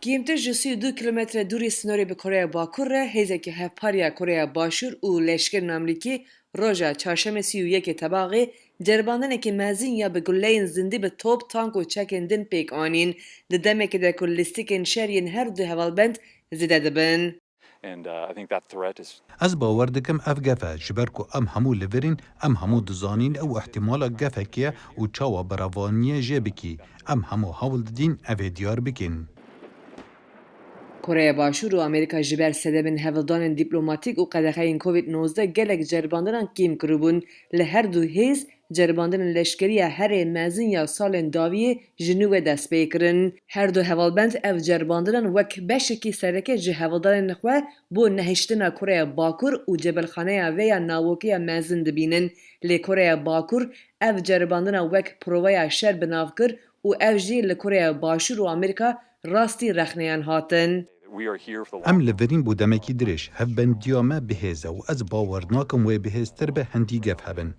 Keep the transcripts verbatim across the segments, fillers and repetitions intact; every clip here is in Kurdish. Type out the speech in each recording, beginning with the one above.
Kêmtir ji sî û du kilometre dûrî sînorê bi Koreya Bakur re hêzeke hevpar ya Koreya Başûr û leşkerên Amerîkî roja çarşemê sî û yekê Tebaxê ceribandinekî mezin ya bi guleyên zindî bi top, tank û çekên din pêk anîn. Di demekê de ku lîstikên şer yên her du hevalbend zêde dibin. And, uh, I think that threat is Ez bawer dikim ev gef e, ji ber ku em hemû li vir in, em hemû dizanîn ew ihtimala gefekê ye û çawa berevaniyê jê bikî. Em hemû hewl didîn evê diyar bikin. Koreya Başûr û Amerîka ji ber sedemên hevildanên dîplomatîk û qedexeyên Covid nozdeh gelek ceribandinan kêm kiribûn. Li her du hêz ceribandinên leşkerî ya herê mezin ya salên dawiyê ji nû ve dest pê kirin. Her du hevalbend ev ceribandinan wek beşekî sereke ji hevaldanên xwe bo nehiştina Koreya Bakur û cebilxaneya vê ya navokî ya mezin dibînin. Lê Koreya Bakur ev ceribandina wek proveya şer bi nav kir û ev jî li Koreya Başûr û Amerîka rastî rexneyan hatin. We are here for the Em long li virîn bû demekî dirêj, hevbendiya me bi hêz e û ez bawer nakim wê bi hêztir be hindî gef hebin.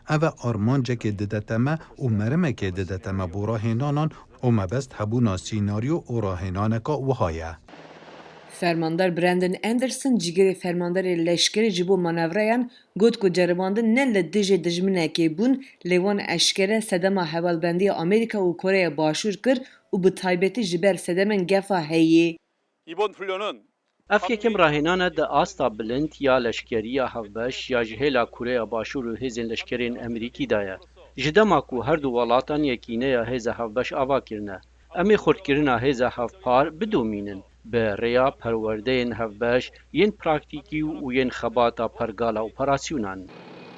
Ev e armancekê dide te me û merimekê dide te me bo rahênanan û mebest hebûna sînaryo û rahênaneka wiha ye. Fermandar Brandon Anderson, cîgirê fermandarê leşkerî ji bo manevreyan, got ku ceribandin ne li dijî dijminekê bûn, lê wan eşkere sedema hevalbendiya Amerîka û Koreya Başûr kir û bi taybetî ji ber sedemên gefa heyî. 이번 훈련은 Ev yekem rahênan e di asta bilind ya leşkeriya hevbeş ya ji hêla Koreya Başûr û hêzên leşkerên Amerîkî de ye. Ji dema ku her du welatan yekîneya hêza hevbeş ava kirine, em ê xurtkirina hêza hevpar bidomînin bi rêya perwerdeyên hevbeş yên praktîkî û yên xebata pergala operasyonan.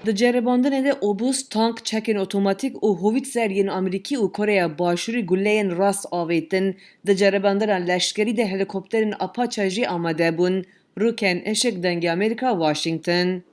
Di ceribandinê de obûs, tank, çekên otomatîk û howîtzer yên Amerîkî û Koreya Başûrî guleyên rast avêtin. Di ceribandina leşkerî de helîkopterên Apache jî amade bûn. Rûken Işik, Dengê Amerîka, Washington.